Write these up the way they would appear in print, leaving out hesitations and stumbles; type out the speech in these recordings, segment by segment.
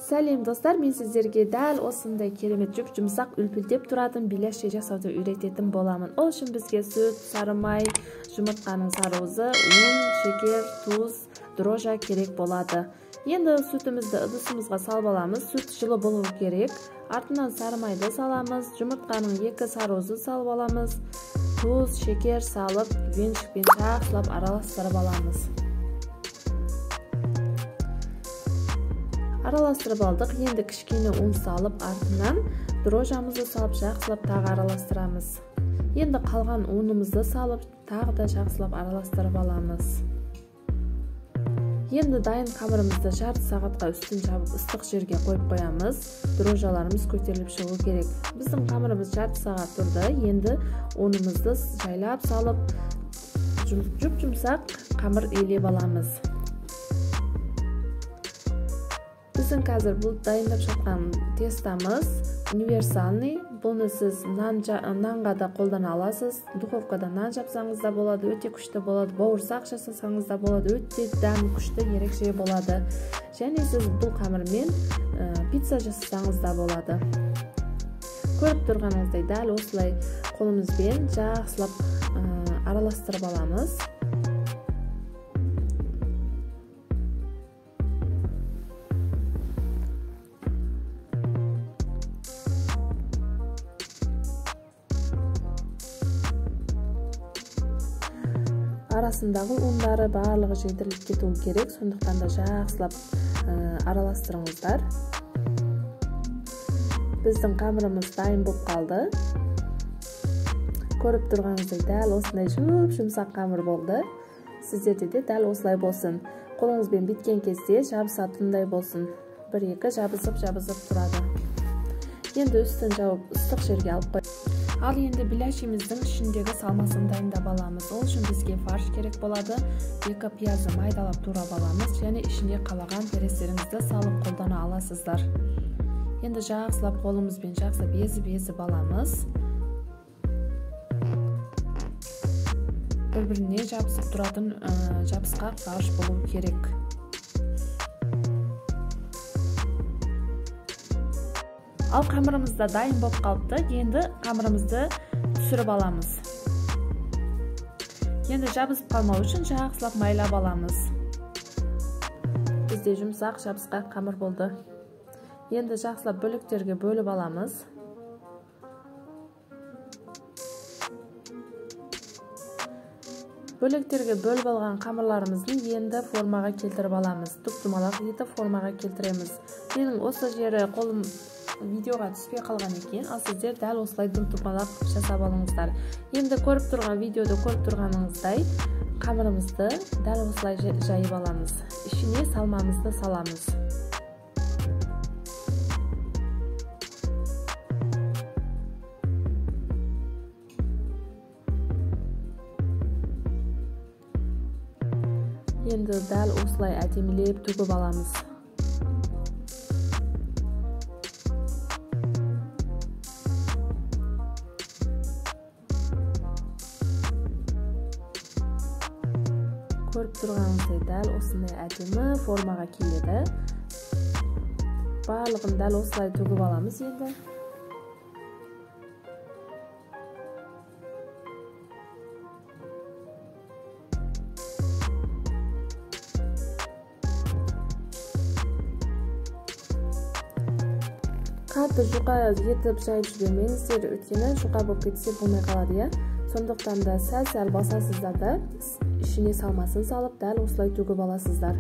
Сәлем достар, мен сіздерге дәл осындай керемет жұп жұмсақ үлпілдеп тұратын беляши жасауды үйрететін боламын. Ол үшін бізге сүт, сары май, жұмыртқаның сарыуызы, ұн, шекер, тұз, дрожжа керек болады. Енді сүтімізді ыдысымызға салып аламыз. Сүт жылы болу керек. Артынан сары майды саламыз, жұмыртқаның 2 сарыуызын салып аламыз. Тұз, шекер салып, венчикпен жақсылап араластырып аламыз. Араластырып алдық. Енді кішкене ұн салып, артынан дрожжамызды салып, жақсылап тағы араластырамыз. Енді қалған ұнымызды салып, тағы да жақсылап араластырып аламыз. Енді дайын қамырымызды жарты сағатқа үстін жабып ыстық жерге қойып қоямыз. Дрожжаларымыз көтеріліп шығу керек. Біздің қамырымыз жарты сағат тұрды. Енді ұнымызды жайлап салып, жұп-жұмсақ қамыр илеп аламыз. Біздің қазір бұл дайындап жатқан тестамыз универсальный. Бұны сіз нанға да қолдана аласыз. Духовкада нан жапсаңыз да болады, өте күшті болады. Бауырсақ жасасаңыз да болады, өте дәмі күшті, ерекше болады. Және сіз бұл қамырмен пицца жасасаңыз да болады. Көріп тұрғаныңыздай дәл осылай қолымызбен жақсылап араластырып аламыз. Арасындағы ұндары барлығы жетіліп кетуі керек, сондықтан да жақсылап араластырыңыздар. Біздің қамырымыз дайын болып қалды. Көріп тұрғаныңыздай дәл осындай жұп-жұмсақ қамыр болды. Сіздерде де дәл осылай болсын. Қолыңызбен біткен кезде жабысатындай болсын. 1-2 жабысып тұрады. Енді үстін жауып ыстық жерге алып қой. Ал енді беляшиміздің ішіндегі салмасын дайындап аламыз. Ол үшін бізге фарш керек болады. 2 пиязды майдалап турап аламыз және ішіне қалаған перестеріңізді салып қолдана аласыздар. Енді жақсылап қолымызбен жақсылап езіп-езіп аламыз. Бір-біріне жабысып тұратын жабысқақ фарш болу керек. Ал қамырымыз да дайын болып қалыпты. Енді қамырымызды түсіріп аламыз. Енді жабысып қалмау үшін жақсылап майлап аламыз. Бізде жұмсақ жабысқақ қамыр болды. Енді жақсылап бөліктерге бөліп аламыз. Бөліктерге бөліп алған қамырларымызды енді формаға келтіріп аламыз. Тұп-тұмалақ етіп формаға келтіреміз. Менің осы жері қолым видеоға түспей қалған екен, ал сіздер дәл осылай дым-тұмалақ жасап алыңыздар. Енді көріп тұрған видеода көріп тұрғаныңыздай қамырымызды дәл осылай жайып аламыз. Ішіне салмамызды саламыз. Енді дәл осылай әдемілеп төгіп аламыз. Көріп тұрғаныңыздай дәл осындай әдемі формаға келеді. Барлығын дәл осылай төгіп аламыз енді. Қатты жұқа етіп жайып жібермеңіздер, өйткені жұқа болып кетсе болмай қалады, иә. Сондықтан да сәл-сәл басасыздар да ішіне салмасын салып дәл осылай төгіп аласыздар.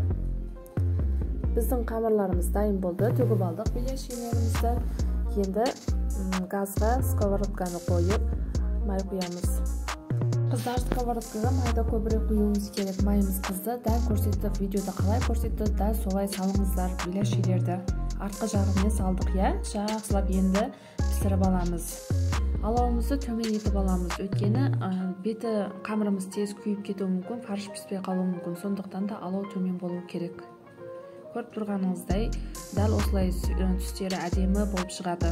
Біздің қамырларымыз дайын болды, төгіп алдық беляшилерімізді. Енді газға сковородканы қойып май құямыз. Қыздар, сковородкаға майды көбірек құюымыз керек. Майымыз қызды, дәл көрсеттік, видеода қалай көрсетті, дәл солай салыңыздар беляшилерді. Артқы жағымен салдық, иә. Жақсылап енді пісіріп аламыз. Алауымызды төмен етіп аламыз, өйткені беті қамырымыз тез күйіп кетуі мүмкін, фарш піспей қалуы мүмкін. Сондықтан да алау төмен болу керек. Көріп тұрғаныңыздай дәл осылай түстері әдемі болып шығады.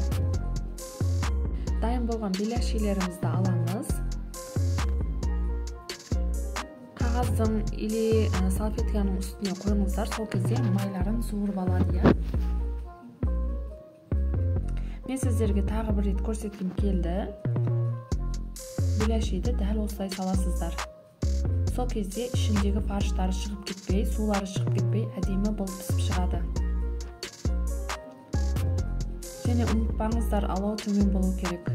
Дайын болған беляшилерімізді аламыз. Қағаздың или салфетканың үстіне қойыңыздар, сол кезде майларын суырып алады, иә. Мен сіздерге тағы бір рет көрсеткім келді. Беляшиді дәл осылай саласыздар. Сол кезде ішіндегі фарштары шығып кетпей, сулары шығып кетпей, әдемі болып пісіп шығады. Және ұмытпаңыздар, алау төмен болу керек.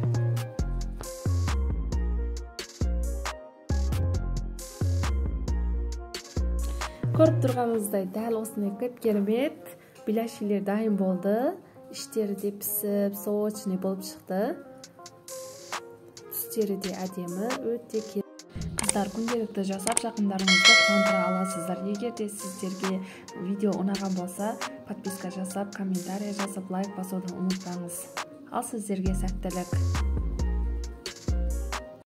Көріп тұрғаныңыздай дәл осындай көп керемет беляшилер дайын болды. Іштері де пісіп, сочный болып шықты. Түстері де әдемі, өте керемет. Қыздар, күнделікті жасап жақындарыңызды қуантыра аласыздар. Егер де сіздерге видео ұнаған болса, подписка жасап, комментарий жазып, лайк басуды ұмытпаңыз. Ал сіздерге сәттілік.